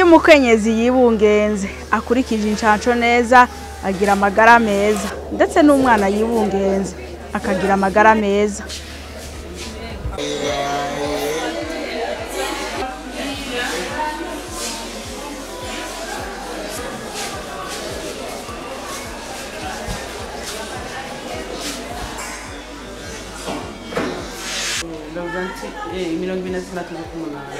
Iyo umukenyezi yibungenze akurikije incanco neza agira amagara meza, ndetse n'umwana yibungenze akagira amagara meza. Mirongo ine na zitandatu z'umunani.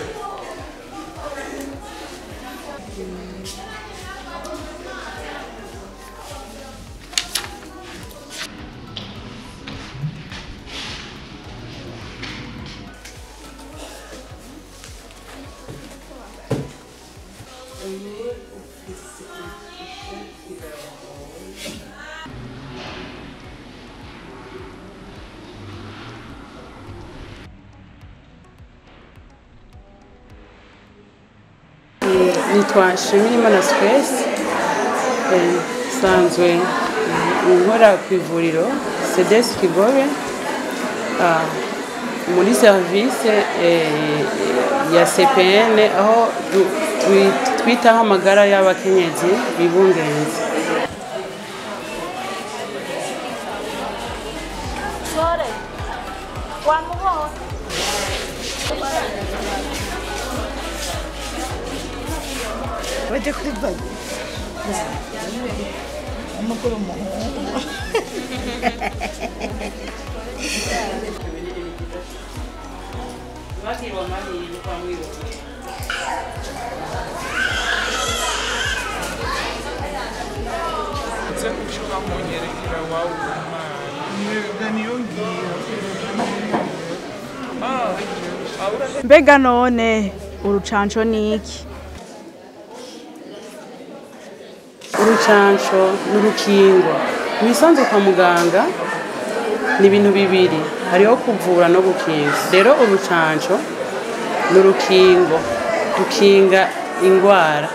Nitwa Nshimirimana Space, nsanzwe nkora ku ivuriro CDS Kigobe muri service ya CPN, aho twitaho amagara y'abakenyezi bibungenze. Bajya kuri bagi amakuru umuhungu. Mbega none urucanco ni iki? Urucanco n'urukingo mu bisanzwe kwa muganga ni ibintu bibiri, hariho kuvura no gukinga. Rero urucanco n'urukingo rukinga ingwara.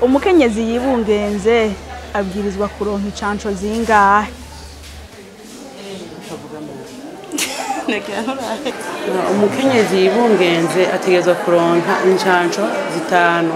Umukenyezi yibungenze abwirizwa kuronka incanco zingahe? Umukenyezi yibungenze ategerezwa kuronka incanco 5.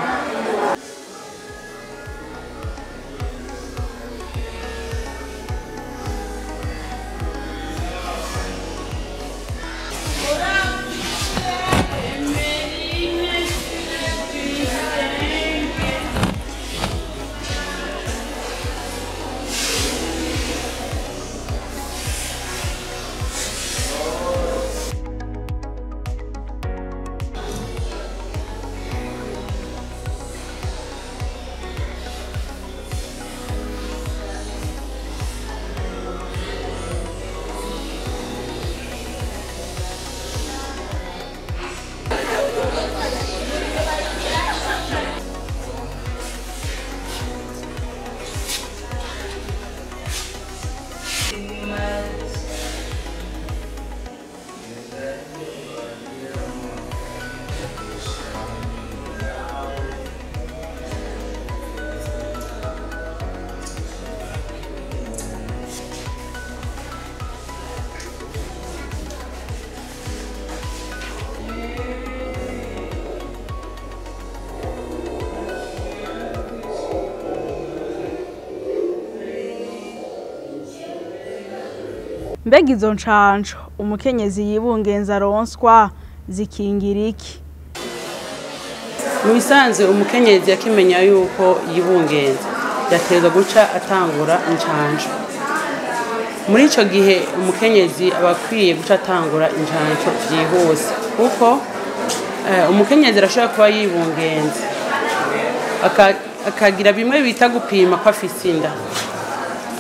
Mbega izo ncanco umukenyezi yibungenza aronswa zikingira iki? Mu bisanzwe umukenyezi yakimenya yuko yibungenza yategerezwa guca atangura incanco. Muri ico gihe umukenyezi aba akwiye guca atangura incanco vyihuse, kuko umukenyezi arashobora kuba yibungenza akagira bimwe bita gupima ko afise inda,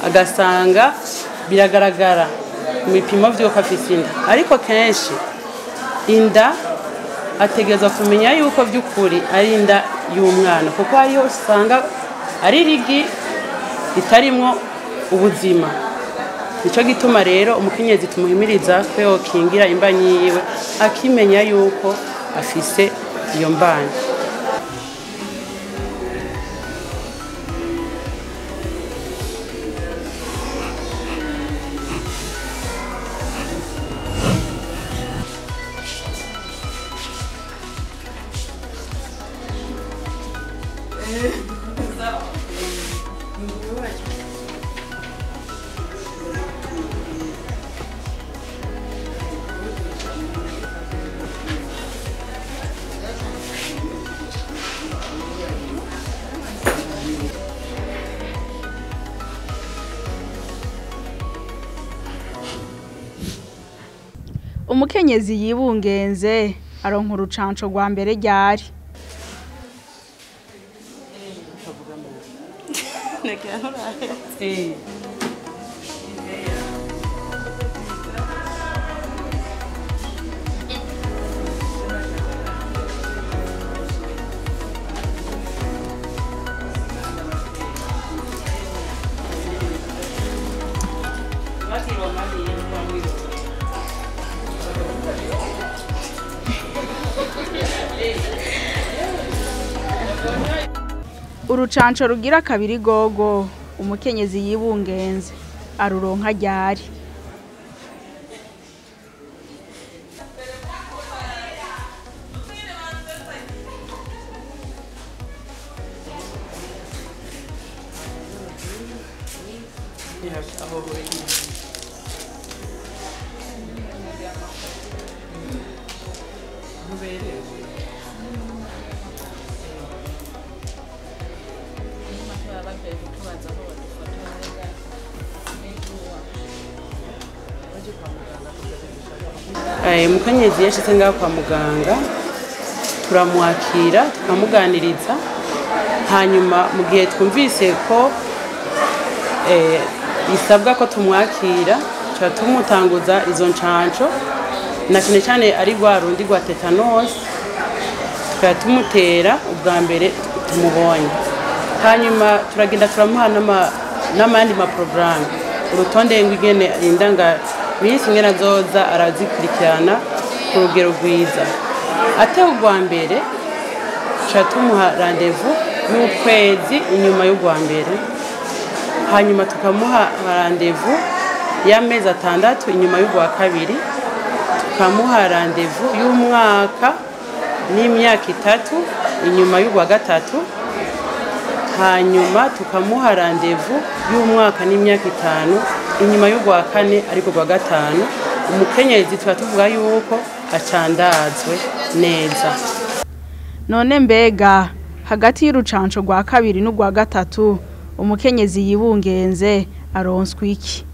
agasanga biragaragara mu bipimo vy'uko afise inda. Ariko kenshi inda ategerezwa kumenya yuko vy'ukuri ari inda y'umwana, kuko hariho usanga ari rigi ritarimwo ubuzima. Nico gituma rero umukenyezi tumuhimiriza ko yokingira imbanyi yiwe akimenya yuko afise iyo mbanyi. Umukenyezi yibungenze aronka urucanco rwa mbere ryari? Urucanco rugira kabiri gogo umukenyezi yibungenze aruronka ryari? Umukenyezi yashitse ngaho kwa muganga turamwakira tukamuganiriza, hanyuma mu gihe twumvise ko bisabwa ko tumwakira tuca tumutanguza izo ncanco, na cyane cyane ari rwa rundi rwa tetanus, tukaba tumutera ubwa mbere tumubonye, hanyuma turagenda turamuha n'amandi ma programme, urutonde rw'ingene indanga minsi ingene azoza arazikurikirana ku rugero rwiza. Atewe ubwa mbere tuca tumuha rendez-vous y'ukwezi inyuma y'ubwa mbere, hanyuma tukamuha rendez-vous y'amezi 6 inyuma y'ubwa kabiri, tukamuha rendez-vous y'umwaka n'imyaka 3 inyuma y'ubwa gatatu, hanyuma tukamuha rendez-vous y'umwaka n'imyaka 5 inyuma y'ubwa kane ariko rwa gatanu. Umukenyezi tuba tuvuga yuko acandazwe neza. None mbega hagati y'urucanco rwa kabiri n'urwa gatatu umukenyezi yibungenze aronswa iki?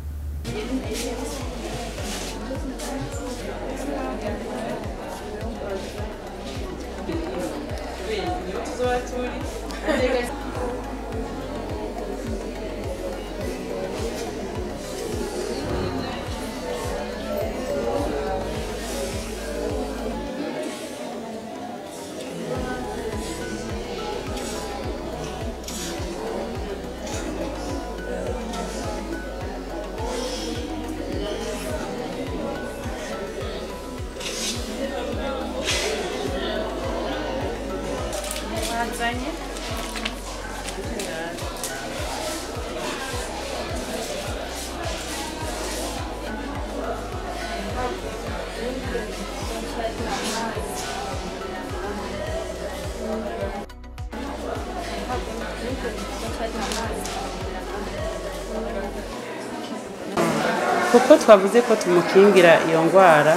Kuko twavuze ko tumukingira iyo ndwara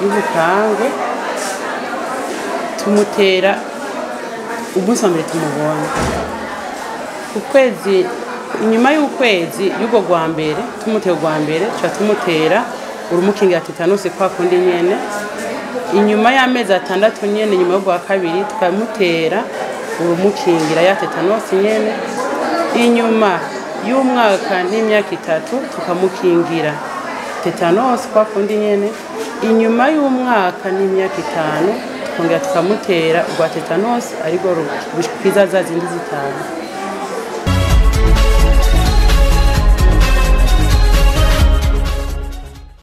y'ubukangwe, tumutera umunsi wa mbere tumubonye. Ukwezi inyuma y'ukwezi y'ubwo rwa mbere tumutera rwa mbere tuca tumutera urumukingira tetanus kwa kundi nyene. Inyuma y'amezi 6 nyene inyuma y'ubwa kabiri tukamutera urumukingira ya tetanus nyene. Inyuma y'umwaka n'imyaka 3 tukamukingira. Tetanosi kwa kundi nyene, inyuma y'umwaka n'imyaka 5 tukongera tukamutera urwa tetanosi, ariko rukwiza za zindi 5.